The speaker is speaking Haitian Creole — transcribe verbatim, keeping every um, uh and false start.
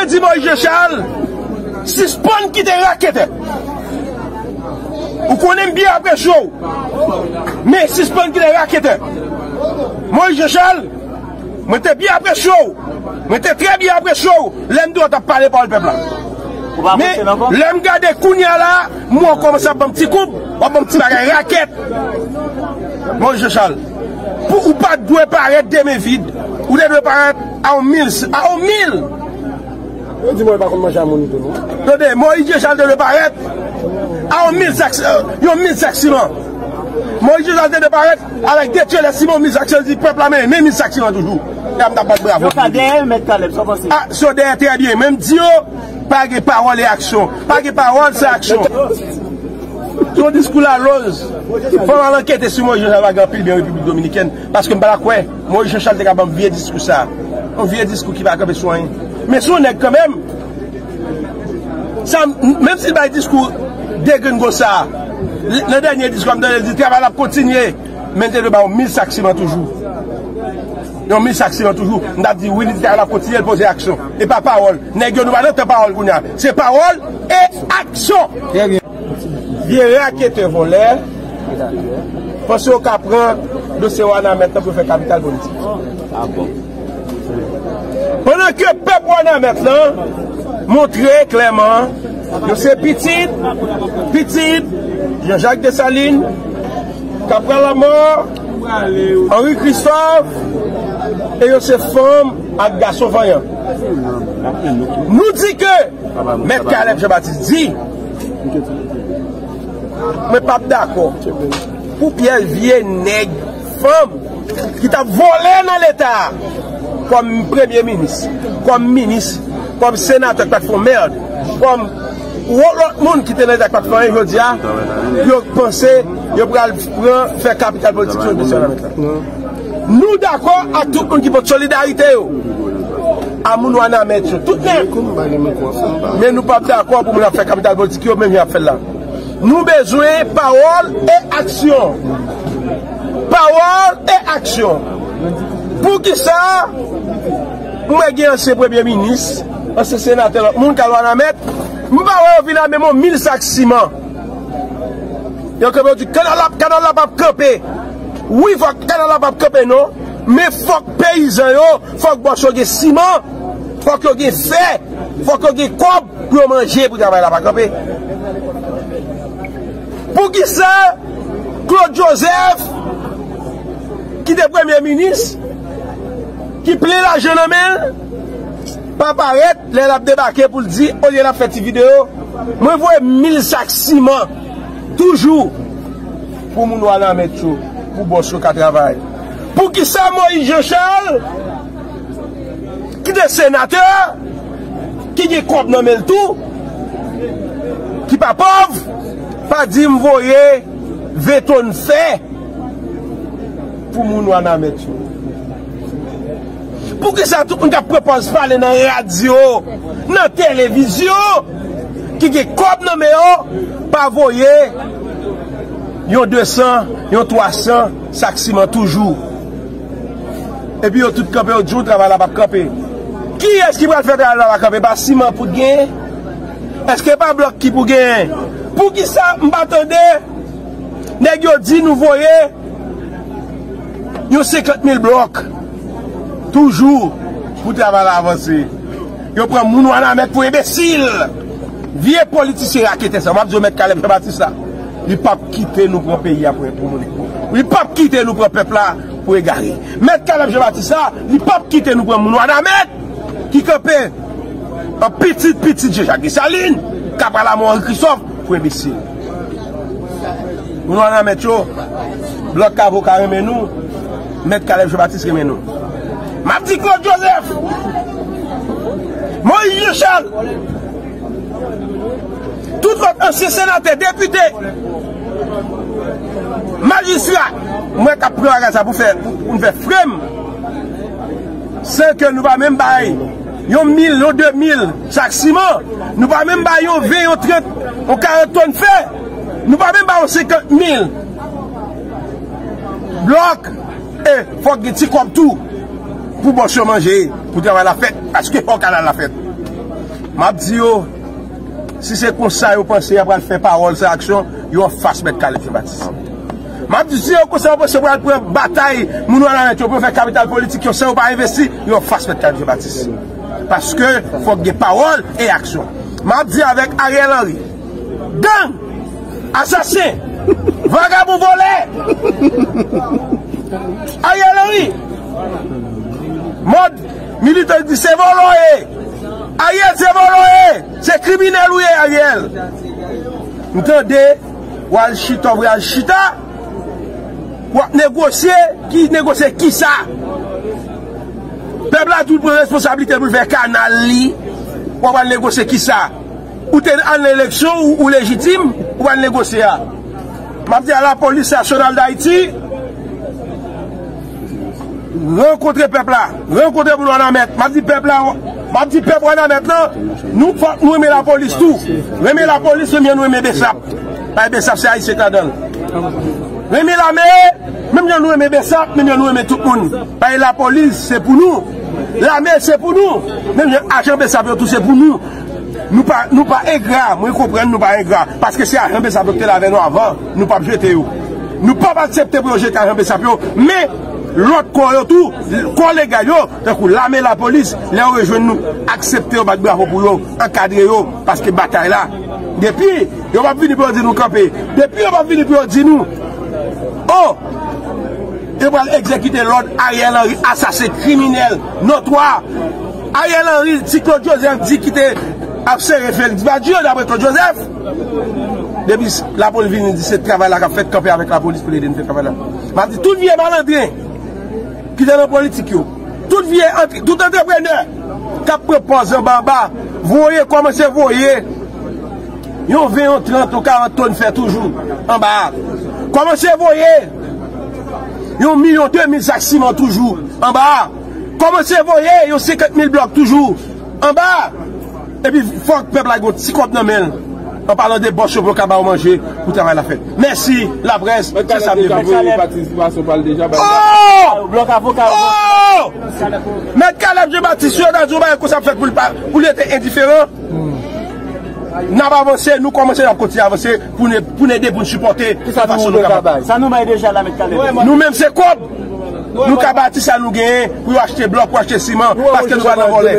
Di Moïse Jean Charles, sispann kite raketè. Ou konnen m byen apresye w. Men sispann kite raketè. Moïse Jean Charles, mwen te byen apresye w. Mwen te trè byen apresye w lè m di w t ap pale pawòl pèp la. Men lè m gade kounye a la, m wè w kòmanse ap ban m ti koub, w ap ban m ti bagay rakèt. Moïse Jean Charles, pou ou pa t dwe parèt de men vid. Ou te dwe parèt a yon mil, a yon mil. Yo di mwen pa konn manje a moun tou non. Tande, Moïse Jean Charles te dwe parèt a yon mil sak, yon mil sak siman. Moïse Jean Charles te dwe parèt avèk de tyè lè siman, yon mil sak siman, di pèp la men, men mil sak siman toujou. E ap t ap bat bravo. Yo ka dèyè Mèt Caleb, sa w panse? Ah, si yo dèyè trè byen, men m di yo, pa gen pawòl e aksyon. Pa gen pawòl san aksyon. Se yon diskou laloz. Fò m al ankete si Moïse Jean Charles pa gen anpil byen Repiblik Dominikèn. Paske m pa ta kwè Moïse Jean Charles te ka ban m vye diskou sa. Yon vye diskou ki pa kanpe sou anyen. Men se yon nèg kanmenm. Sa, menm si l bay diskou degrenn konsa, nan dènye diskou a, m tande l di travay la ap kontinye. Men l te dwe ba w mil sak siman toujou. Yon mil sak siman toujou. M t ap di wi, li di travay la ap kontinye, l poze aksyon. E pa pawòl. Nèg yo, nou pa nan tan pawòl kounye a. Se pawòl e aksyon. Trè byen. Vye raketè vòlè, panse yo ka pran dosye Wanament lan pou yo fè kapital politik. Pandan ke pèp Wanament lan montre klèman yo se pitit, pitit Jean Jacques Dessalines, Kapral Lanmò, Henri Christophe, e yo se fanm ak gason vanyan. Nou di ke Mèt Caleb Jean Baptiste di, mwen p ap dakò pou pyès vye nèg fanm ki t ap vole nan Leta a, kòm premye minis, kòm minis, kòm senatè k pa t fè yon mèd, kòm yon lòt moun ki te nan Leta k pa t fè anyen, jodi a, yo panse yo pral pran, fè kapital politik sou dosye Wanament la. Nou dakò ak tout moun ki pote solidarite yo a moun Wanament yo, tout nèt. Men nou p ap dakò pou moun ap fè kapital politik yo, menm jan y ap fè l la. Nou bezwen pawòl e aksyon. Pawòl e aksyon. Poukisa m wè gen ansyen premye minis, ansyen senatè, lòt moun k al Wanament, m pa wè yo vin ak menm yon mil sak siman. Yo kanpe, yo di kanal la, kanal la p ap kanpe. Wi, fòk kanal la p ap kanpe non. Men fòk peyizan yo, fòk bòs yo gen siman, fòk yo gen fè, fòk yo gen kòb pou yo manje pou travay la pa kanpe. Poukisa Claude Joseph, ki te premye minis, ki plen lajan nan men l, pa parèt lè l ap debake pou l di, olye l ap fè ti videyo, mwen voye mil sak siman toujou pou moun Wanament yo, pou bòs yo ka travay. Poukisa Moïse Jean Charles, ki te senatè, ki gen kòb nan men l tou, ki pa pòv, pa di m voye ven tòn fè pou moun Wanament yo? Poukisa tout moun k ap pran pòz pale nan radyo, nan televizyon, ki gen kòb nan men yo, pa voye yon de san, yon twa san sak siman toujou? Epi yo tout kanpe, yo di w travay la p ap kanpe. Kiyès ki pral fè travay la pa kanpe? Pa siman pou t genyen? Èske pa blòk ki pou genyen? Poukisa m pa tande nèg yo di nou voye yon senkant mil blòk toujou pou travay la avanse? Yo pran moun Wanament pou enbesil. Vye politisyen raketè sa, m ap di w, Mèt Caleb Jean Baptiste la, li p ap kite nou pran peyi a pou, pou moun. Li p ap kite nou pran pèp la pou egare. Mèt Caleb Jean Baptiste la, li p ap kite nou pran moun Wanament ki kanpe an pitit pitit Jean Jacques Dessalines, Kapral Lanmò, Henri Christophe, pou enbesil. Moun Wanament yo, blòk Kavo ka renmen nou, Mèt Caleb Jean Baptiste renmen nou. M ap di Claude Joseph, Moïse Jean Charles, tout lòt ansyen senatè, depite, majistra, mwen k ap pran bagay sa pou fè, pou, pou n fè frem, san ke nou pa menm bay yon mil, yon de mil sak siman, nou pa menm bay yon ven, yon trant, yon karant tòn fè, nou pa menm bay yon senkant mil blòk, e fòk gen ti kòb tou pou bòs yo manje, pou travay la fèt, paske fò kanal la fèt. M ap di yo, si se konsa yo panse y ap pral fè pawòl san aksyon, yo anfas Mèt Caleb Jean Baptiste. M ap di, si yo konsa yo panse yo pral pran batay moun Wanament yo pou yo fè kapital politik yo san yo pa envesti, yo anfas Mèt Caleb Jean Baptiste. Paske fòk gen pawòl e aksyon. M ap di avèk Ariel Henry, gang, asasen, vagabon, vòlè, Ariel Henry, mòd militan di se vòlò ye. Ariel se vòlò ye. Se kriminèl ou ye, Ariel. M tande w al chita, w al chita. W ap negosye, ki negosye kisa? Pèp la tou pran responsablite pou l fè kanal li. W ap al negosye kisa? Ou te al nan eleksyon, ou, ou lejitim, ou al negosye a. M ap di a Lapolis Nasyonal d Ayiti, rankontre pèp la, rankontre moun Wanament. M ap di pèp la, m ap di pèp Wanament lan, nou fòk nou renmen lapolis tou. Renmen lapolis, renmen nou renmen Besap. Bay Besap se Ayisyen k ladan l. Renmen lame, menm jan nou renmen Besap, menm jan nou renmen tout moun. Bay lapolis, se pou nou. Lame, se pou nou. Menm jan ajan Besap yo tou, se pou nou. Nou pa, nou pa engra, mwen konprann nou pa engra. Paske se ajan Besap yo ki te la avè nou avan, nou p ap jete yo. Nou p ap aksepte pou yo jete ajan Besap yo, men lòt kò yo tou, kò legal yo, tankou lame, lapolis, lè yo rejwenn nou, aksepte yo, bat bravo pou yo, ankadre yo, paske batay la, depi yo p ap vini pou yo di nou kanpe, depi yo p ap vini pou yo di nou, oh, yo pral egzekite lòd Ariel Henry, asasen, kriminèl, notwa. Ariel Henry, si Claude Joseph di ki te ap sere Félix Badio, daprè Claude Joseph, depi lapolis vini di se travay la k ap fèt, kanpe avèk lapolis pou l ede n fè travay la. M ap di tout vye malandren ki te nan politik yo, tout vye ant-, tout antreprenè k ap pran pòz anba anba, voye, kòmanse voye yon ven, yon trant, yon karant tòn fè toujou anba a. Kòmanse voye yon milyon, de mil sak siman toujou anba a. Kòmanse voye yon senkant mil blòk toujou anba a. Epi fòk pèp la gen yon ti kòb nan men l. An palan de bòs yo pou yo ka ba yo manje pou travay la fèt. Mèsi, laprès, se sa m te vle. Mèt Caleb deja voye patisipasyon pa l deja, bay. Oh! Blòk avoka yo. Oh! Mèt Caleb Jean Baptiste, yo ta di yon bagay konsa ap fèt pou l pa, pou l rete endiferan. N ap avanse, nou kòmanse, n ap kontinye avanse pou n, pou n ede, pou n sipòte. Kisa nou ka bay? Sa nou bay deja la, Mèt Caleb? Nou menm se kòb. Nou ka bati sa nou genyen pou yo achte blòk, pou achte siman, paske nou pa nan vòlè.